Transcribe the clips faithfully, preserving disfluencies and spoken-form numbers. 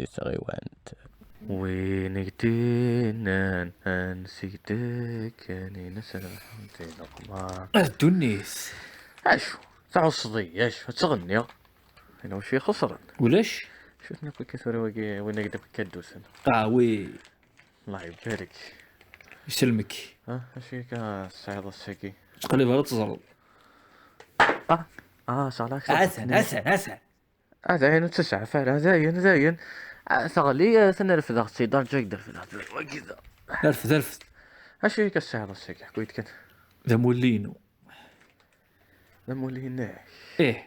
Taɣiwant. Win i k-d-innan ansi k-d-kkan, ini-as ad rebḥen di leqmar. Ah, ddunit. Acu? Tɛusseḍ-iyi, acu? Ad tɣenniɣ. Ayen wacu ixesren? Ulac. Cfut akk akka tura wagi, win akka d-usen. Ah, wi. Allah ibarek. Iselmek. Ah, acu akka tesɛiḍ ass-agi? Ttqellibeɣ ad teẓreḍ. Ah, ah, sɛiɣ aksum. Atan, atan, atan. Ah, dayen ur tt-sɛaf ara, dayen, dayen. Ah, teɣli, ah, atan refdeɣ-tt-id, rǧu ad refdeɣ-tt, wagi da. Rfed, rfed. Acu akka tesɛiḍ ass-agi? Ḥku-yi-d kan. D amulli-inu. D amulli-inek? Ih.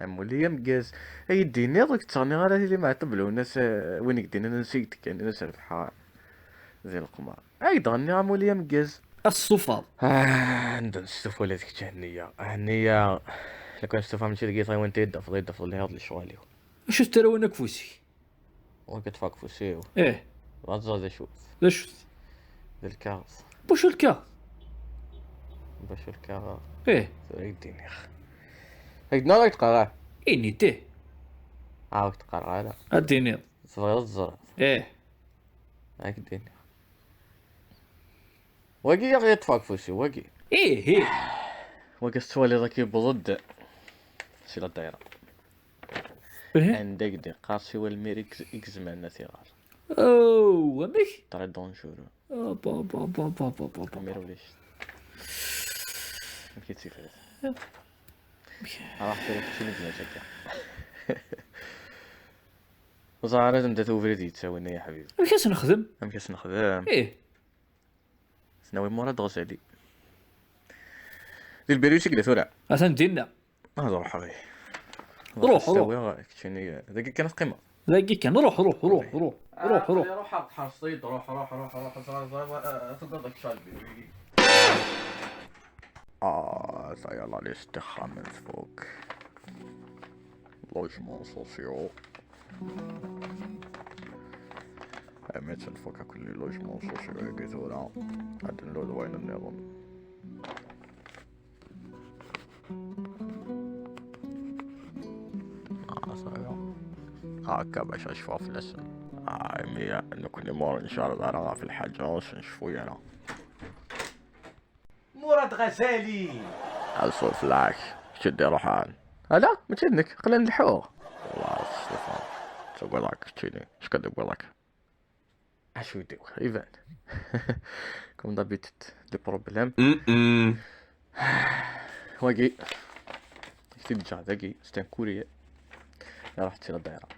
Amulli ameggaz. Ay d-tiniḍ ur k-ttɣenniɣ ara tili meɛṭub Lwennas, ah, win i k-d-innan ansi k-d-kkan, ini-as rebḥeɣ di leqmar. Ay d-ɣenniɣ amulli ameggaz. Ad testufaḍ. Ah, anda nestufa ula d kečč a Henniya. A Henniya, lukan stufaɣ mačči deg yiḍ-iw anta i d-tafeḍ, i d-tafeḍ lhiɣ d lecɣal-iw. Acu tettarawin akk ufus-ik? Ur k-ṭṭfeɣ deg ufus-iw. Ih. Bɣiɣ ad ẓreɣ d acu-t. D acu-t? D lkaɣeḍ. Bacu lkaɣeḍ? Bacu lkaɣeḍ? Ih. Tura i k-d-iniɣ. Ad k-d-neɣ ad k-d-qqareɣ? Ini-d, ih. Ah, ur k-d-qqareɣ ara. Ad d-tiniḍ. Tebɣiḍ ad teẓreḍ? Ih. Ad k-d-iniɣ. Wagi i ɣ-yeṭṭef ɣef ufus-iw, wagi. Ih, ih. Wagi tettwaliḍ akka yewweḍ-d si la dayra. Ih. Anda i k-d-iqqar siwa lmir i k-, i izemren ad t-iɣer. Oh, amek? Très dangereux. Ah, ba, ba, ba. Lmir ulac. Amek i tt-ifrat? Amek? Raḥ tura keččini d-nna akka. Ẓer ara d anda-t ubrid yettawin, ay aḥbib. Amek ad s-nexdem? Amek ad s-nexdem? Ih. Tnawi Murad Ɣzali. Di lbiryus i yella tura. Atan dinna. Ad ruḥeɣ, ih. Ruḥ, ruḥ. Keččini, dagi kan ad teqqimeḍ. Dagi kan, ruḥ, ruḥ, ruḥ, ruḥ. Ruḥ, ruḥ. Ruḥ, ruḥ, tḥerṣeḍ-iyi-d, ruḥ, ruḥ, ruḥ, ruḥ, ẓer, ẓer, ẓer, teddiḍ deg chalbi. Ah, ça y est, la liste txemmem tfuk. Logements sociaux. Armi ad nfuk akk les logements sociaux-agi tura, ad nlul wayen nniḍen. Ah, ça y est. Akka bac ad cfuɣ fell-asen. Ah, imi nekkni ma ur ncerreḍ ara ɣef lḥaǧa, ur s-nceffu ara. Murad Ɣazali. Anṣuf fell-ak, kečč i d-iruḥen. Ala, mačči d nekk, aql-i leḥḥuɣ. Wallah, Sṭefan, ttagadeɣ-k keččini, acu kan ttagadeɣ-k. Acu i d-iwexer, iban. Comme d'habitude, des problèmes. Mm-mm. Wagi, i k-t-id-ǧǧeɣ dagi, c'est un courrier. Iruḥ-d si la dayra.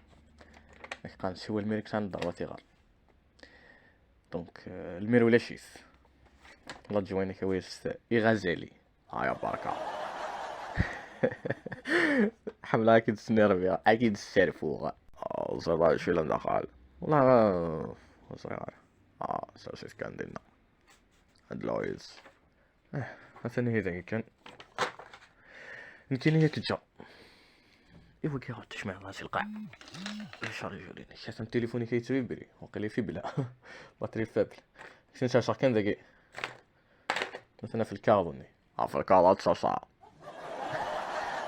Ak-qqaren siwa lmir i k-sɛan ddeṛwa tiɣer. Donc, euh, lmir ulac-it. Ladjwayne-ik awi-as i Ɣazali. Aya barka. Ḥemmleɣ ad k-id-snerbiɣ, ad k-id-sserfuɣ. Ah, ẓriɣ acu yellan daxel. Wallah, ur ẓriɣ ara. Ah, sers-it kan dinna. Ad d-luɣ yid-s. Ah, atan ihi dagi kan. Nekkini ad k-ǧǧeɣ. I wagi ɣer tecmiɛeḍ si lqaɛ. Icharjur inek. Atan tilifun-ik yettbibri. Waqila ifibla. Batri faible. Ksin serseɣ kan dagi. Atan ɣef lkaɣeḍ-nni. Ɣef lkaɣeḍ ad tserseɣ.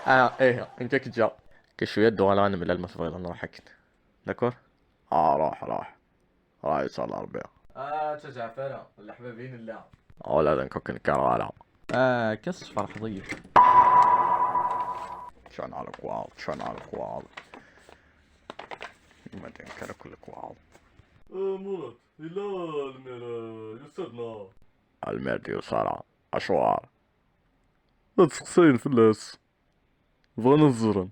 Ah, ih, nekk ad k-ǧǧeɣ. Kan cwiya ad d-uɣaleɣ ad nemlal ma tebɣiḍ ad nruḥ akken. D'accord? Ah, ruḥ, ruḥ. Ṛaḥ iṣal Ṛebbi. Ah, ur ttaǧǧaɛet ara, leḥbab i nella. Ula d nekk ur k-nekkareɣ ara. Ah, akka tessefṛeḥeḍ-iyi. Ččan lekwaɣeḍ, ččan lekwaɣeḍ. Ma d nekk ara k-lekwaɣeḍ. Ah, Murad, yella lmir, ah, yusa-d neɣ? Lmir d-yusa ara. Acuɣer? Ad sseqsayen fell-as. Bɣan ad ẓren.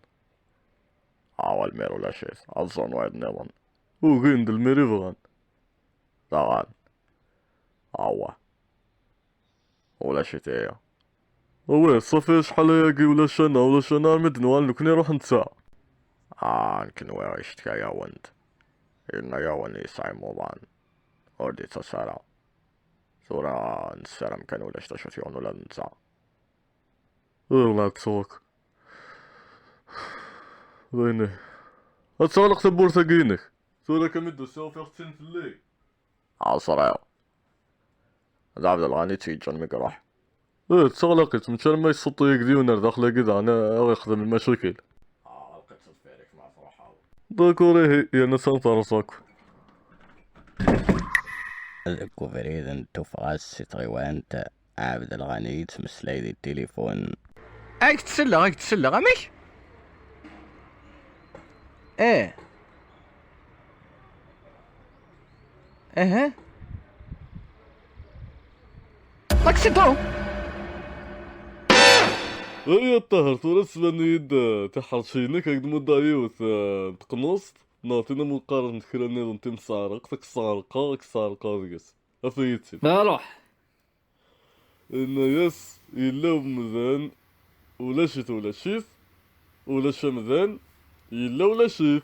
Awa, lmir ulac-it. Ad ẓren wayeḍ nniḍen. Ugin d lmir i bɣan. Daɣen. Awa. Ulac-it ihi. Awih, ṣafi acḥal ayagi ulac-aneɣ, ulac-aneɣ, armi d-nuɣal nekni ruḥ netta. Ah, nekk nwiɣ icetkayawen-d. Yenna-yawen yesɛa imuḍan. Ur d-ittas ara. Tura nessaram kan ulac d acu t-yuɣen ula d netta. Ih, la ttsuɣ-k. D ayen. Ad teɣleq tawwurt-agi-inek. Tura kan mi d-usiɣ ufiɣ-tt-in fell-i. Ah, ẓriɣ. D Ɛebdelɣani i tt-yeǧǧan mi iruḥ. Ih, d taɣlaqit, mačči arma yessuṭṭi agdi-wen ar daxel-agi daɣen a ɣ-ixdem lmacakil. Ah, ɣelqet deffir-ik ma truḥeḍ. D'accord, ihi, yerna sɛan terẓak. Deg ubrid n tuffɣa-s si tɣiwant, Ɛebdelɣani yettmeslay di tilifun. Ad k-d-selleɣ, ad k-d-selleɣ, amek? Eh. Aha. L'accident. Ay a Ṭaher, tura tesban-iyi-d, eh, tiḥerci-inek, ad k-d-muddeɣ yiwet, eh, n teqnust, neɣ tin am qqaren kra nniḍen, timseɛreqt, ad k-sseɛreqeɣ, ad k-sseɛreqeɣ deg-s. Af-iyi-tt-id. Ruḥ. Yenna-yas, yella umdan, ulac-it, ulac-it, ulac amdan, yella ulac-it.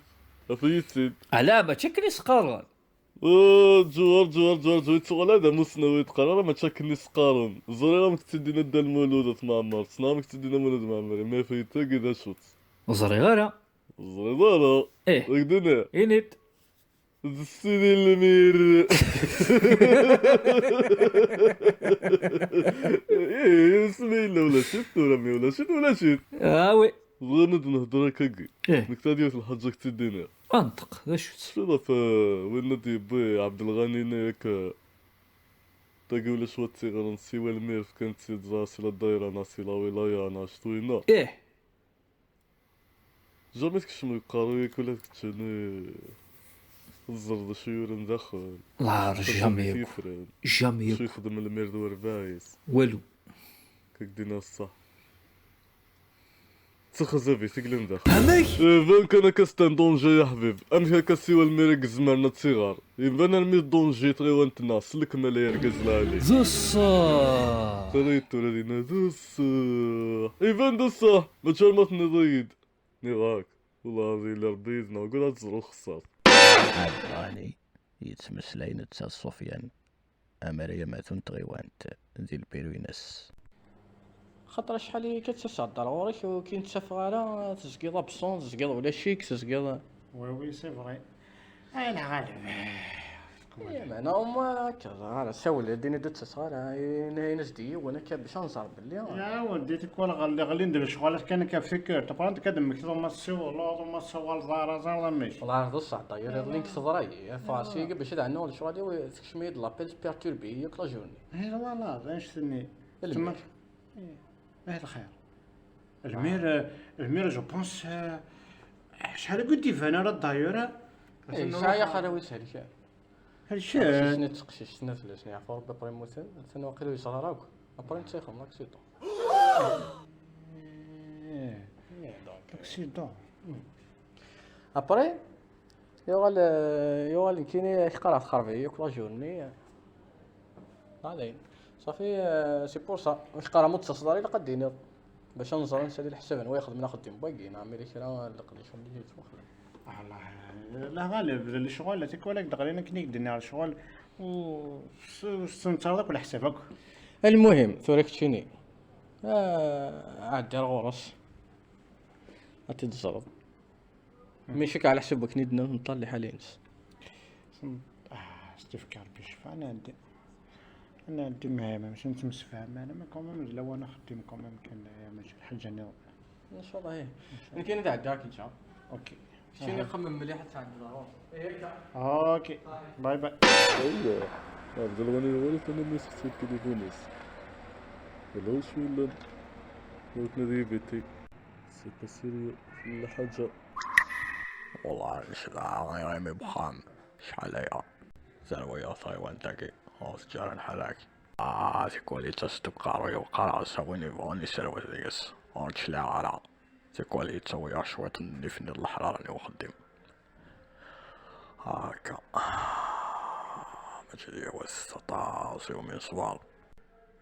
Af-iyi-tt-id. Ala, mačči akken i s-qqaren. Rǧu, rǧu, rǧu, rǧu, yettuɣal d amussnaw i d-qqar ara, mačči akken i s-qqaren. Ẓriɣ amek tt-id-yenna Dda Lmulud At Mɛemmer, ssneɣ amek tt-id-yenna Mulud Mɛemmer, imi af-iyi-tt-agi d acu-tt. Ur ẓriɣ ara. Ur teẓriḍ ara? Ih. Ad k-d-iniɣ. Ini-d. D Sidi Lmir. Ih, isem yella ulac-it, tura mi ulac-it, ulac-it. Ah, oui. Bɣiɣ ad d-nehder akkagi. Ih. Nekk ad yiwet lḥaǧa ad k-tt-id-iniɣ. Anṭeq, d acu-tt? Tecfiḍ ɣef, eh, win ad d-yewwi Ɛebdelɣani-nni yak, eh, tagi ulac wa ttiɣren, siwa lmir fkan-tt-id, ẓer si la dayra neɣ si la wilaya neɣ acu-t winna. Ih. Jamais tkecmeḍ deg uqerruy-ik ula d keččini, teẓẓreḍ acu yuran daxel. Lar, acu jamais akk. Yefren. Jamais acu akk. Yexdem lmir d urbaɛ-is. Walu. Kak dina ṣṣeḥ. D taxazabit i yellan daxel. Amek? Iban kan akka c'est un danger, ya ḥbib. Amek akka siwa lmir i izemren ad tt-iɣer? Iban armi d danger tɣiwant-nneɣ s lekmal, ay argaz lɛali. D ṣṣeḥ. Terra-yi-d tura dinna d ṣṣeḥ. Iban d ṣṣeḥ. Mačči arma tenniḍ-iyi-d. Nniɣ-ak. Wellah ad yili Rebbi yid-neɣ, ugadeɣ ad teẓreḍ xeṣṣart. Ɛebdelɣani yettmeslay netta d Ṣufyan, amarya amatu n tɣiwant, di lbiru-ines. Xaṭer acḥal-agi akka ttaseɣ-d ar ɣur-k ur k-in-ttafeɣ ara, tezgiḍ absent, tezgiḍ ulac-ik, tezgiḍ. Oui, oui, c'est vrai. Ay lɣaleb. Meɛna uma akka ara sawel, ad d-ini d ttaseɣ ara, in-as-d i yiwen akka bac ad nẓer belli. Ya, waddi, tikwal ɣelli-, ɣellin-d lecɣal kan akka f tikkelt. Après, ad d-mmektiḍ, uma tessiwleḍ, uma tessawaleḍ ara, ẓer d amek. Wellah d ṣṣeḥ, d'ailleurs, iḍelli nekk teḍra-yi. Ffɣeɣ seg-i bac ad ɛennuɣ lecɣal-iw, tekcem-iyi-d l'appel, perturbé-yi akk la journée. Eh, voilà, d annect-nni. Lmir. Tma-, eh, eh, lxir. Lmir, eh, lmir, je pense, eh, acḥal i d-iban ara, d'ailleurs, eh. Eh, yesɛa yaxxar-iw yeshel kan. Helken. Aqcic-nni d teqcict-nni fell-as, yeɛfu Rebbi, après mmuten, atan waqila ur yeẓri ara akk. Après netta yexdem l'accident. Eh, donc. Accident. Après, yuɣal, eh, yuɣal nekkini, ak-qqareɣ texreb-iyi akk la journée. Dayen. Safi, eh, c'est pour ça. Ak-qqareɣ ma ur d-tettaseḍ ara ilaq ad d-tiniḍ. Bac ad nẓer ansa di leḥsab n wa ixedmen axeddim n wagi, neɣ ma yella kra n leqdic ur d-yettwaxdem. Allah, la ɣaleb, d lecɣal, tikwal ad d-ɣlin akken i k-d-nniɣ lecɣal, u s-, s-, tettneṭṭareḍ akk leḥsab akk. Lmuhim, tura keččini, ah, ɛeddi ar ɣur-s, ad t-id-teẓreḍ. Mi cek ɛla ḥsab wakken i d-nnan nṭal liḥala-ines. Ah, s-, tefka Rebbi ccfa, ad nɛeddi. Ad nɛeddi, ma, ma mačči nettemsefham ara, mais quand même d lawan axeddim quand même kan, eh, mačči lḥaǧa nniḍen. Inchallah, ih. Nekkini ad ɛeddiɣ akken kan. Ok. Keččini xemmem mliḥ ad tɛeddiḍ ɣur-s. Ih, akka. Ok. Bye bye. Ayya, Ɛebdelɣani d wara tama mi yessexsi tilifun-is. Yella wacu yellan. Ur tnadi ibiti. C'est pas sérieux. Tella ḥaǧa. Wellah, necleɛ, imi bxam. Acḥal aya. Serwayeɣ taɣiwant-agi. Ur teǧǧa ara lḥal-agi. Ah, tikwal yettas-d uqerruy-iw, qqareɣ-as a win yebɣun yesserwet deg-s. Ur d-cliɛeɣ ara. Tikwal yettawi-aɣ cwiṭ n nnif-nni d leḥraren i uxeddim. Akka. Mačči d yiwet, aṭas iwumi neṣber.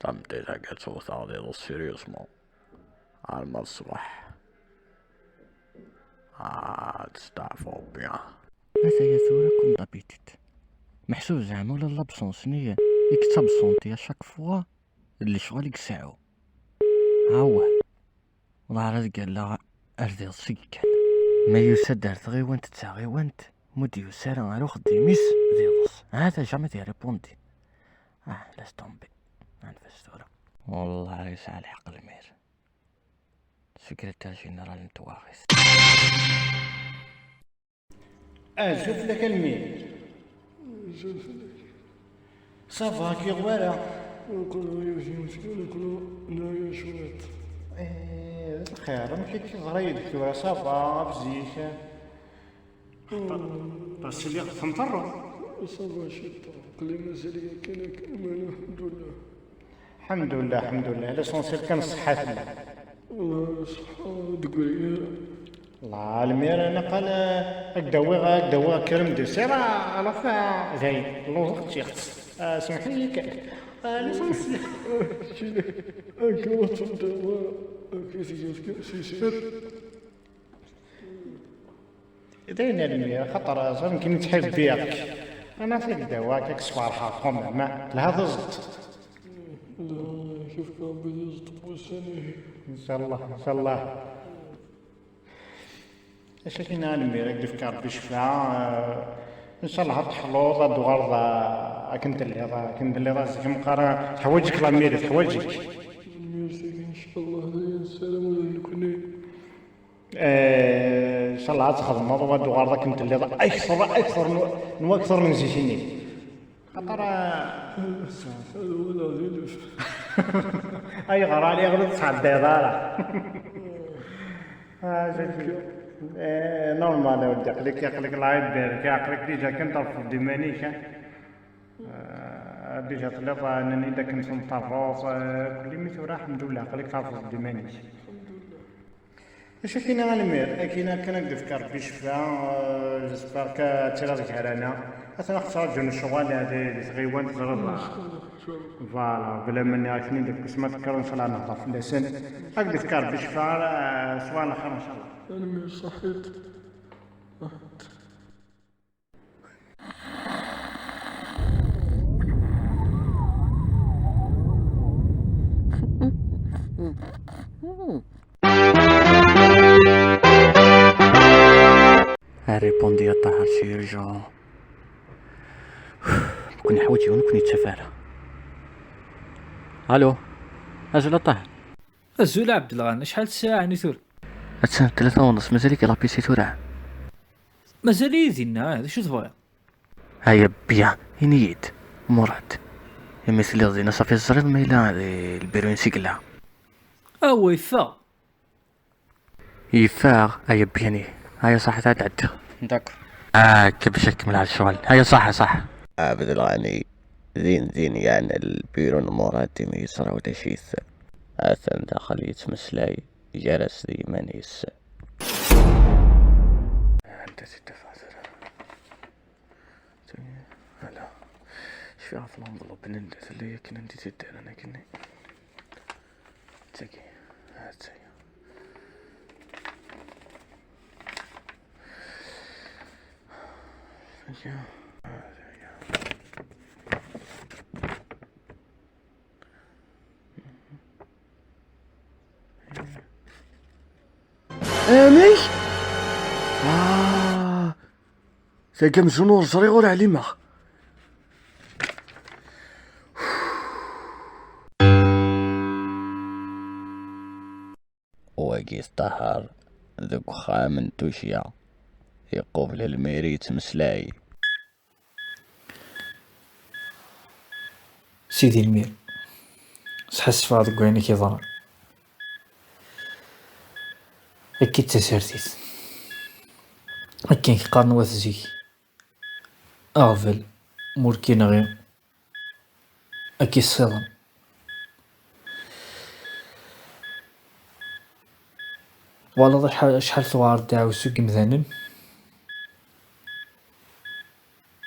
Tameddit-agi ad tt-wteɣ d iḍes sérieusement. Arma d ṣṣbeḥ. Ah, ad testeɛfuḍ bien. Ataya tura comme d'habitude. Meḥsub zeɛma ula d l'absence-nni i yettabsenti à chaque fois d lecɣal i yesɛu. Awah. Wellah ara d-ggalleɣ ar d iḍes i yekkan. Ma yusa-d ar tɣiwant d taɣiwant, ma ur d-yusi ara ar uxeddim-is d iḍes. Hata jamais d-irripundi. Ah, laisse tomber. Anef-as tura. Wellah yesɛa lḥeqq lmir. Secrétaire général n twaɣit. Azul fell-ak a Lmir. Azul fell-ak. Ça va, ki wara? Neqqel ɣer yiwet n yemskin, neqqel neɛya cwiṭ. Eh, d lxir, amek i k-yeḍra yid-k tura? Ça va, ɣef zik? Parce que lliɣ tenṭerreḍ. Ça va ciṭ. Aql-i mazal yakan akka, iman-iw, lḥemdullah. Lḥemdullah, lḥemdullah. L'essentiel kan ṣṣeḥḥa tella. Ṣṣeḥḥa deg wayar. La, Lmir, naqal, eh, ad k-d-awiɣ, ad k-d-awiɣ crème de cire, alors, eh, dayen, lluẓeɣ ččiɣ-tt. Eh, semmeḥ-iyi kan. Eh, l'essentiel. Akka ur teddiḍ ara, akka tgiḍ kan si sir. D ayen a Lmir, axaṭer ẓer nekkini ttḥibbiɣ-k. Ana ad k-d-awiɣ akka, ad k-sferḥeɣ quand même, ah, telha teẓeṭ. La, kif Rebbi yeẓḍ wussan-ihi. Inchallah, inchallah. Acu akken a Lmir, ad k-d-ifk Rebbi ccfa, eh, inchallah ad teḥluḍ, ad d-tuɣaleḍ, eh, akken telliḍ, akken telliḍ azekka meqqar, eh, teḥwaǧ-ik la mairie, teḥwaǧ-ik. Lmir tagi, inchallah, d ayen nessaram ula d nekkni. Eh, inchallah ad txedmeḍ, u ad d-tuɣaleḍ akken telliḍ akteṛ, akteṛ n, n wakteṛ n zik-nni. Xaṭer, eh, ayɣer a Lmir ur tesɛeddayeḍ ara? Ah, je suis, eh, normal, a waddi, aql-ik, aql-ik la iberk, aql-ik déjà kan terfdeḍ iman-ik, eh. Eh, déjà telliḍ, eh, nnan-iyi-d akken tenṭerreḍ, eh, kulli mi tura, alḥemdullah, aql-ik terfdeḍ iman-ik. Acu akken a Lmir, akken akken ad k-d-ifk Rebbi ccfa, eh, j'espère que ad tiliḍ gar-aneɣ. Atan aqettṛaǧun ccɣel di, di tɣiwant, teẓriḍ. Voilà, bla ma nniɣ-ak-ten-id, deg wasmi ad tekkreḍ, inchallah, ad nehḍer fell-asen. Ad k-d-ifk Rebbi ccfa, eh, ṣṣwab lxir, inchallah. Tanemmirt, ṣaḥit. Répondez à Tahar, c'est urgent. Nekkni neḥwaǧ yiwen, ur ken-yettaf ara. Allo. Azul a Tahar. Azul a Ɛebdelɣani, acḥal ssaɛa-nni tura? Attan tlata u nneṣ, mazal-ik la piscine tura? Mazal-iyi dinna, ah, d acu tebɣiḍ? Aya bien, ini-yi-d, Murad. Imi telliḍ dinna, safi teẓriḍ ma yella di lbiru-ines i yella. Awa, yeffeɣ. Yeffeɣ, aya bien, aya ṣaḥit ad ɛeddiɣ. D'accord. Akka bac ad kemmleɣ ccɣel. Aya ṣaḥa, ṣaḥa. Ɛebdelɣani, din din yeɛna lbiru n Murad imi yeẓra ulac-it. Atan daxel yettmeslay gar-as d yiman-is. Anta i d-tafeɣ tura? Tagi, ala. Cfiɣ ɣef l'enveloppe n anda tella yakan, anda i tt-id-rran akkenni. Tagi, ha-tt-aya. Tagi, ha-tt-aya. Amek? Ah, tagi amzun ur ẓriɣ, ur ɛlimeɣ. Wagi d Ṭaher deg uxxam n Tucya, iqubel Lmiri yettmeslay. Sidi Lmir, sḥassfeɣ deg wayen i k-iḍran. Akka i d tasertit. Akken k-qqaren wat zik, aɣbel, ma ur k-inɣi, ad k-issiḍen. Twalaḍ acḥal, acḥal tewɛer ddeɛwessu n yimdanen?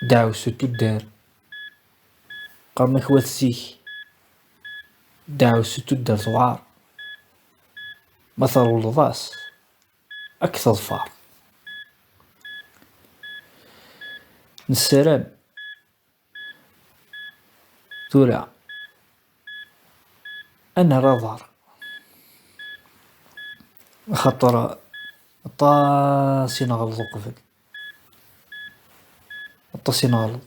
Ddeɛwessu n tuddar. Qqaren-ak wat zik, ddeɛwessu n tuddar tewɛer. Ma trewleḍ-as, ad k-teḍfer. Nessaram tura ad nerr aḍar, axaṭer aṭas i nɣelḍ uqbel, aṭas i nɣelḍ.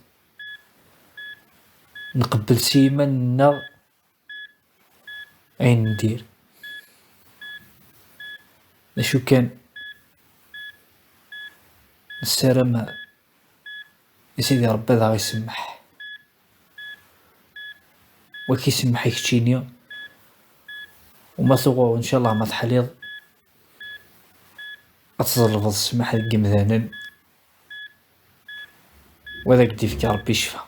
Nqebbel s yiman-nneɣ ayen ndir. D acu kan, nessaram i Sidi Ṛebbi ad aɣ-isemmeḥ. Wa k-isemmeḥ i keččini, u ma tuɣeḍ, ncallah, ma teḥliḍ, ad tḍelbeḍ ssmaḥ deg yimdanen, wa ad ak-d-ifk Ṛebbi ccfa.